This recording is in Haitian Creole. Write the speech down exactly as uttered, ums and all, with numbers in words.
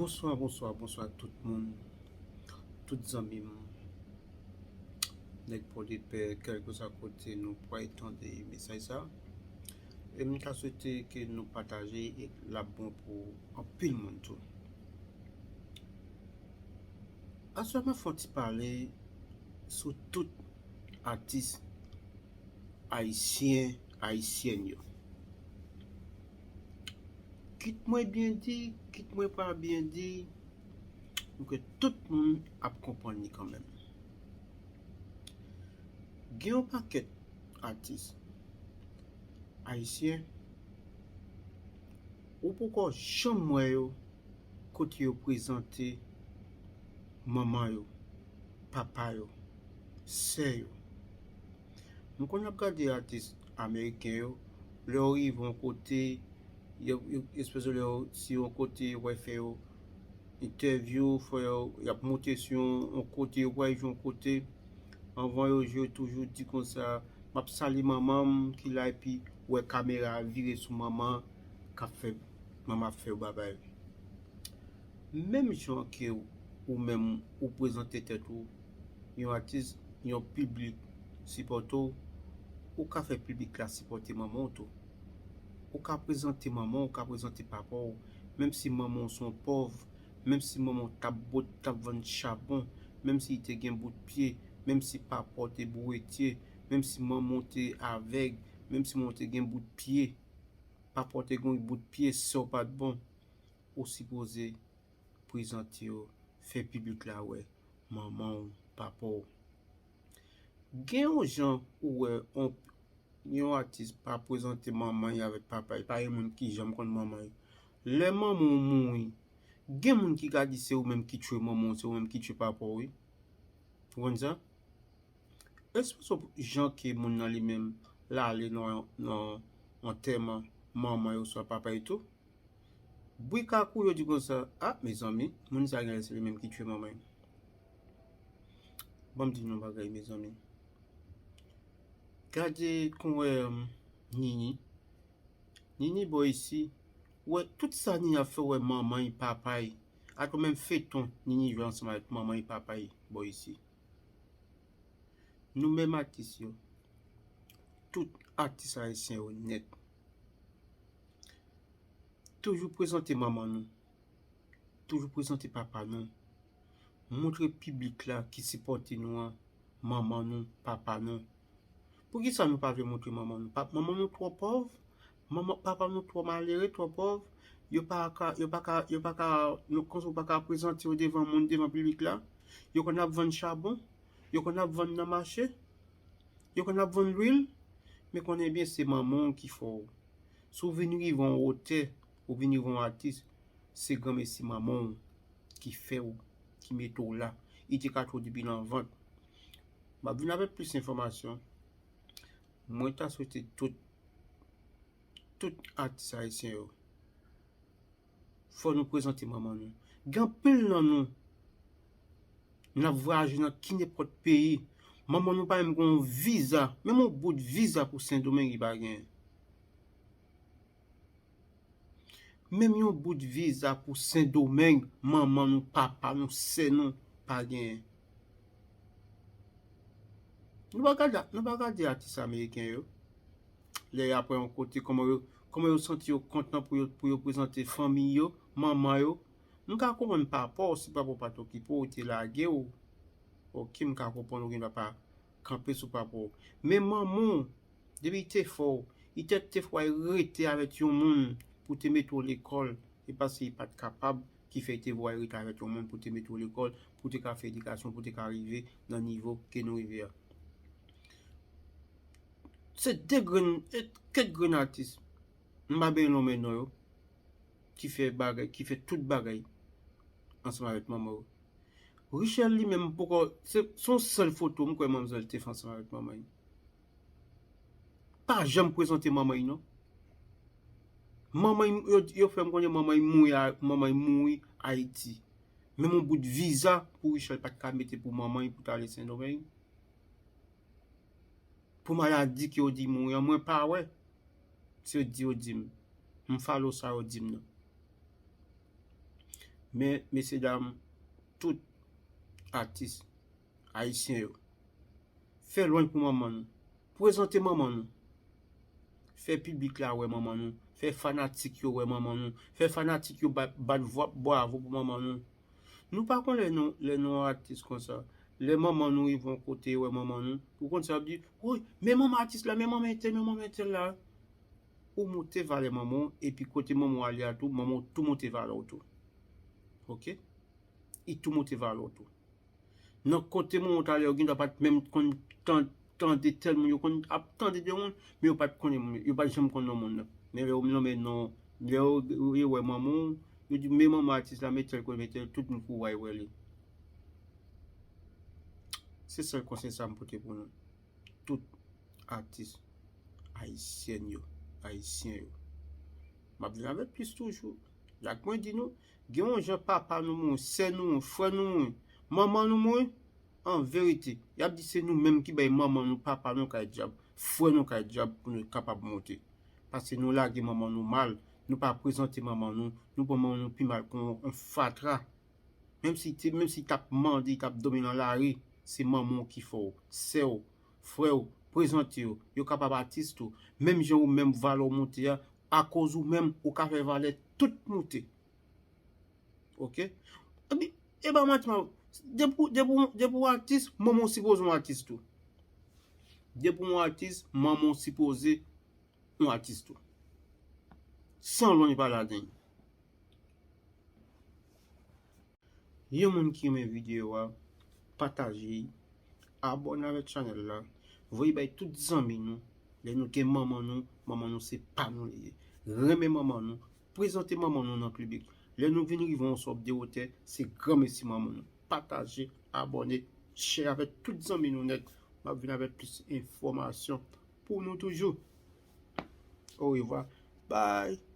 Bonswa, bonswa, bonswa tout moun, tout zanmi m, nèg Pòdepè, kèlkeswa kote nou pral tande mesaj sa. E m ta swete ke nou pataje e l ap bon pou anpil moun tou. Aswè m ap fè yon ti pale sou tout atis ayisyen, ayisyèn yo. Kit mwen byen di, kit mwen pa byen di, m kwè tout moun ap konprann li kanmenm. Gen yon pakèt atis ayisyen, ou poko janm wè yo kote yo prezante manman yo, papa yo, sè yo. M konn ap gade atis ameriken yo, lè yo rive yon kote, yo, yo, espesye lè yo, si yon kote yo pral fè yo entèvyou, fò yo, y ap monte sou yon, yon kote, yo pral jwe yon kote. Anvan yo jwe, yo toujou di konsa, "M ap salye manman m ki la," epi wè kamera a vire sou manman k ap fè, manman ap fè yo babay. Menm jan ke ou menm ou prezante tèt ou, yon atis, yon piblik sipòte w, ou ka fè piblik la sipòte manman w tou. Ou ka prezante manman w, ou ka prezante papa w, menm si manman w se yon pòv, menm si manman w t ap bòt, t ap vann chabon, menm si li te gen bout pye, menm si papa w te bouretye, menm si manman w te avèg, menm si manman w te gen bout pye, papa w te gen bout pye, sè w pa t bon, ou sipoze prezante yo, fè piblik la wè manman w, papa w. Gen yon jan ou wè yon, yon atis pa prezante manman l avèk papa l, pa gen moun ki janm konn manman l. Lè manman w mouri, gen moun ki ka di se ou menm ki tchwe manman w, se ou menm ki tchwe papa w, wi. Ou konn sa? Espesye jan ke moun nan li menm l ale nan, nan antèman manman yo oswa papa yo tou. Bri ka kouri, yo di konsa, "A, mezanmi, moun sa genlè se li menm ki tchwe manman l." Ban m di nou yon bagay, mezanmi. Gade kon wè, um, Nini. Nini bò isi, wè tout sa Nini ap fè, wè manman l, papa l. Atò menm feton Nini jwe ansanm avèk manman l, papa l bò isi. Nou menm atis yo, tout atis ayisyen yo nèt, toujou prezante manman nou, toujou prezante papa nou, montre piblik la ki sipòte nou an, manman nou, papa nou. Poukisa nou pa vle montre manman nou? Pa, manman nou twò pòv, manman, papa nou twò malere, twò pòv. Yo pa ka, yo pa ka, yo pa ka, nou, konsa ou pa ka prezante yo devan moun, devan piblik la. Yo konn ap vann chabon, yo konn ap vann nan mache, yo konn ap vann lwil. Men konnen byen se manman w ki fè w. Si w vin rive yon wotè, ou vin rive yon atis, se granmesi manman w ki fè w, ki mete w la. Li te ka tchwe w depi nan vant. M ap vin avèk plis enfòmasyon. Mwen ta swete tout, tout atis ayisyen yo, fò nou prezante manman nou. Gen anpil nan nou, n ap vwayaje nan ki nenpòt peyi. Manman nou pa menm gen yon viza, menm yon bout viza pou Sendomeng li pa genyen. Menm yon bout viza pou Sendomeng, manman nou, papa nou, sè nou pa genyen. Nou pa gade, nou pa gade atis ameriken yo. Lè y ap yon kote, kòman yo, kòman yo santi yo kontan pou yo, pou yo prezante fanmi yo, manman yo. M ka konprann papa w, si papa w pa t okipe w, te lage w. Oke, m ka konprann ou gen dwa pa kanpe sou papa w. Men manman w, depi li te fè w, li te, te fè w rete avèk yon moun pou te mete w lekòl, e paske li pa t kapab, ki fè li te voye rete avèk yon moun pou te mete w lekòl, pou te ka fè edikasyon, pou te ka rive nan nivo ke nou rive a. Se de grenn, e kèk grenn atis, m pa byen lonmen non yo, ki fè bagay, ki fè tout bagay ansanm avèk manman yo. Richelle li menm poko, se, se yon sèl foto m kwè manmzèl te fè ansanm avèk manman l. Pa janm prezante manman l non. Manman l, yo, yo fè m konnen manman l mouri a, manman l mouri Ayiti. Menm yon bout viza pou Richelle pa t ka mete pou manman l pou t ale Sendomeng. Pou maladi ke yo di mouri an, mwen pa wè. Se yo di yo di m. M follow sa yo di m nan. Men, mesye dam, tout atis ayisyen yo, fè lwanj pou manman nou. Prezante manman nou. Fè piblik la wè manman nou. Fè fanatik yo wè manman nou. Fè fanatik yo bat, bat vwa-, bravo pou manman nou. Nou pa konn lè nou, lè nou atis konsa. Lè manman nou rive yon kote, wè manman nou, ou konn sa ap di, woy, men manman atis la, men manman entèl, men manman entèl la. Ou monte valè manman w, epi kote manman w ale a tou, manman w tou monte valè w tou. Oke? Li tou monte valè w tou. Nan kote manman w t ale, yo gendwa pa t menm konn tan-, tande tèl moun, yo konn ap tande de moun, men yo pa t konnen moun, yo pa t janm konn non moun nan. Men lè yo nonmen non, lè yo, yo wè manman w, yo di, men manman atis la, men tèl kote, men tèl, tout moun kouri al wè li. Se sèl konsèy sa m pote pou nou. Tout atis ayisyèn yo, ayisyen yo. M ap vin avèk plis toujou. Dak mwen di nou, gen yon jan papa nou mouri, sè nou mouri, frè nou mouri, manman nou mouri, an verite, y ap di se nou menm ki bay manman nou, papa nou kay dyab, frè nou kay dyab pou nou kapab monte. Paske nou lage manman nou mal, nou pa prezante manman nou, nou pran manman nou pi mal kon yon fatra. Menm si te, menm si t ap mande, t ap dòmi nan lari, se manman w ki fè w, sè w, frè w, prezante yo, yo kapab atis tou. Menm jan ou menm valè w monte a, akoz ou menm, ou ka fè valè tout moute. Oke? Epi, e pa manti, man. Depi, depi, depi w atis, manman w sipoze yon atis tou. Depi w atis, manman w sipoze yon atis tou. San lwanj pa ladan l. Yon moun ki renmen videyo a, pataje l, abòne avèk chanèl la, voye bay tout zanmi nou. Lè nou gen manman nou, manman nou se pa nou li ye. Renmen manman nou, prezante manman nou nan piblik. Lè nou vin rive yon sòt de wotè, se granmesi manman nou. Pataje, abòne, share avèk tout zanmi nou nèt. M ap vin avèk plis enfòmasyon pou nou toujou. Orevwa. Bye.